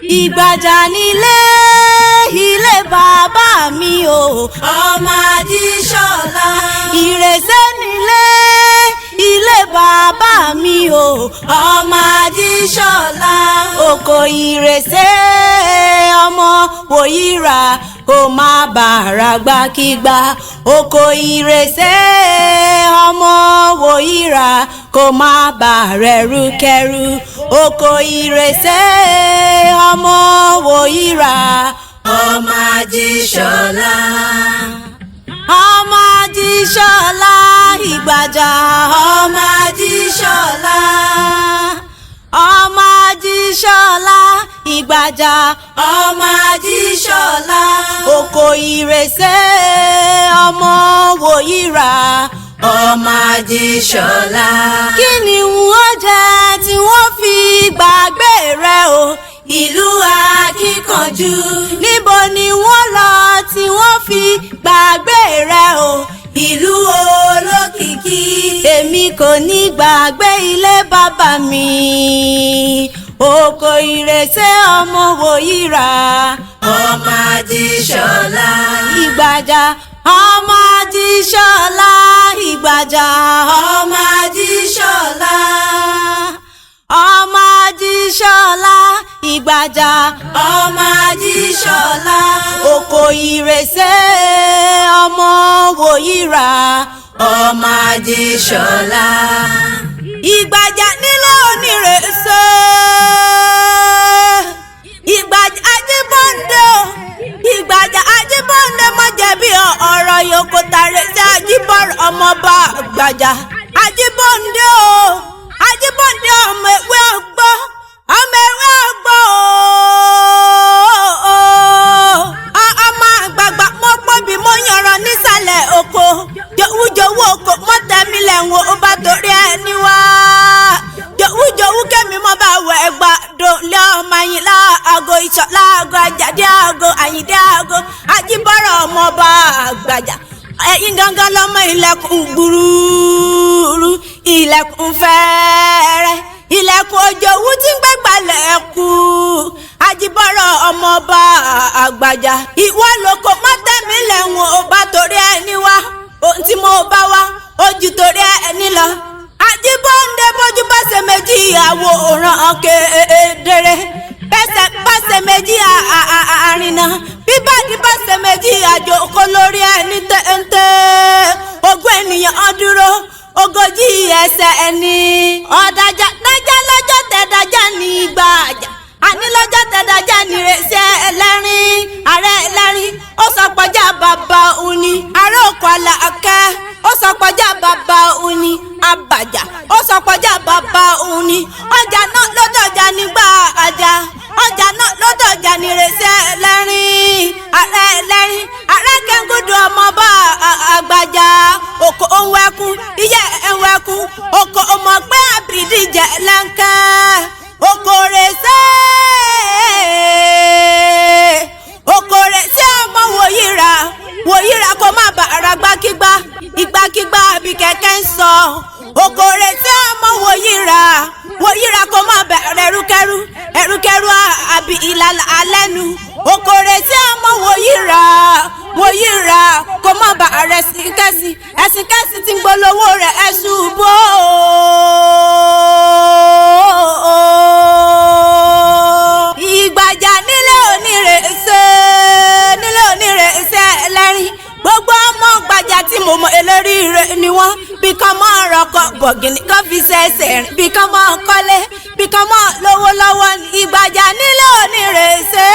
Ìgbàjà nílé ilé bàbá mi o. Ọmọ Ajíṣọlá. Ìrèsé nílé ilé bàbá mi o. Ọmọ Ajíṣọlá. Oko ìrèsé ọmọ wòyíra kó má bàrà gbàkígbà. Oko ìrèsé ọmọ wòyíra kó má bàrà ẹrúkẹrú. Oko ìrèsé ọmọ wòyíra. Ọmọ Ajíṣọlá. Ọmọ Ajíṣọlá Ìgbàjà. Ọmọ Ajíṣọlá. Ọmọ Ajíṣọlá Ìgbàjà. Ọmọ Ajíṣọlá. Oko ìrèsé ọmọ wòyíra. Ọmọ Ajíṣọlá. Kí ni wọ́n jẹ tí wọ́n fi gbàgbé rẹ o? Ìlú akíkanjú. Níbo ni wọ́n lọ tí wọ́n fi gbàgbé rẹ o? Ìlú olókìkí. Èmi kò ní gbàgbé ilé bàbá mi. Oko ìrèsé ọmọ wòyíra. Ọmọ Ajíṣọlá. Ìgbàjà ọmọ Ajíṣọlá Ìgbàjà. Ọmọ Ajíṣọlá. Ọmọ Ajíṣọlá Ìgbàjà. Ọmọ Ajíṣọlá. Oko ìrèsé ọmọ wòyíra. Ọmọ Ajíṣọlá. Ìgbàjà nílé onírèsé. Ìgbàjà Ajíbọ́ndé o. Ìgbàjà Ajíbọ́ndé má jẹ̀bi ọ̀rọ̀ yòókù tàrẹsẹ̀ Ajíbọ̀rọ̀ ọmọọba Gbàjà. Ajíbọ́ndé o. Ajíbọ́ndé ọmọ ewé ọgbọ́. Ọmọ ewé ọgbọ́ o. Ọmọ àgbààgbà mọ́ pọ́bì mọ́ yànrọ̀ nísàlẹ̀ oko. Jòwújòwú oko mọ́ tẹ̀mílẹ̀ ń wo bá torí ẹni wá. Jòwújòwú kẹ́mi mọ́ bá wọ ẹgbà dòlé ọmọ yín láago ìṣọ̀ láago àjàdí aago àyíndé aago Ajíbọ̀rọ̀ ọmọọba Àgbàjà. Ẹ̀yin gangan lọ́mọ ilẹ̀kùn gbúrúrú ilẹ̀kùn fẹ́ẹ́rẹ́ ilẹ̀kùn òjòwú tí ń gbẹ́gbàlẹ̀ kú. Ajíbọ̀rọ̀ ọmọọba Àgbàjà. Ìwọ lóko mọ́tẹ́mi lẹ́wọ̀n ò bá torí ẹni wá. Ohun tí mo bá wá ojú torí ẹni lọ. Ajíbọ́ndé bójú bá ṣe méjì àwòrán kedere. Bẹ́sẹ̀ bá ṣe méjì àrìnà. Bíbádìí bá ṣe méjì àjòkó lórí ẹni téńté. Ogún ènìyàn dúró ogójì ẹsẹ̀ ẹni. Ọ̀dàjà dájà lọ́jọ́ tẹ̀ dájà ní Ìgbàjà. Àní lọ́jọ́ tẹ̀ dájà ní ìrẹsẹ̀ ẹlẹ́rìn. Ààrẹ ẹlẹ́rìn ó sọ pọjá bàbá òun ni. Ààrẹ òkú àlàkẹ́ ó sọ pọjá bàbá òun ni. Àbàjá ó sọ pọjá bàbá òun ni. Ọjà náà lọ́dọ̀jà nígbà àjà. Ọjà náà lọ́dọ̀jà ní ìrẹsẹ̀ ẹlẹ́rìn. Ààrẹ ẹlẹ́rìn ààrẹ kẹ́ńgùdù ọmọọba Àgbàjà. Oko òun ẹkún iyẹ́ ẹ̀hún ẹkún. Oko ọmọ pé àbídíjẹ lẹ́ńkẹ́. Oko rèsé oko rèsé ọmọ wòyíra wòyíra kó má bàrà gbákígbá ìgbàkígbà àbí kẹ̀kẹ́ ń sọ. Oko rèsé ọmọ wòyíra wòyíra kó má bẹ̀rẹ̀ ẹrúkẹ́rú ẹrúkẹ́rú àbí ìlàlà alẹ́nu. Oko rèsé ọmọ wòyíra wòyíra kó má bàrà ẹ̀sìnkẹ́sì ẹ̀sìnkẹ́sì tí ń gbólówó rẹ̀ ẹ̀ ṣubú. Ìgbàjà nílé onírèsé nílé onírèsé ẹlẹ́rìn. Gbogbo ọmọ Gbàjà tí mo mọ eléríire ni wọ́n. Bí kán mọ́ ọ̀rọ̀kọ bọ̀gìnì kan fi ṣẹ̀ṣẹ̀ rìn. Bí kán mọ́ kọ́lé bí kán mọ́ lówó lọ́wọ́ ní. Ìgbàjà nílé onírèsé.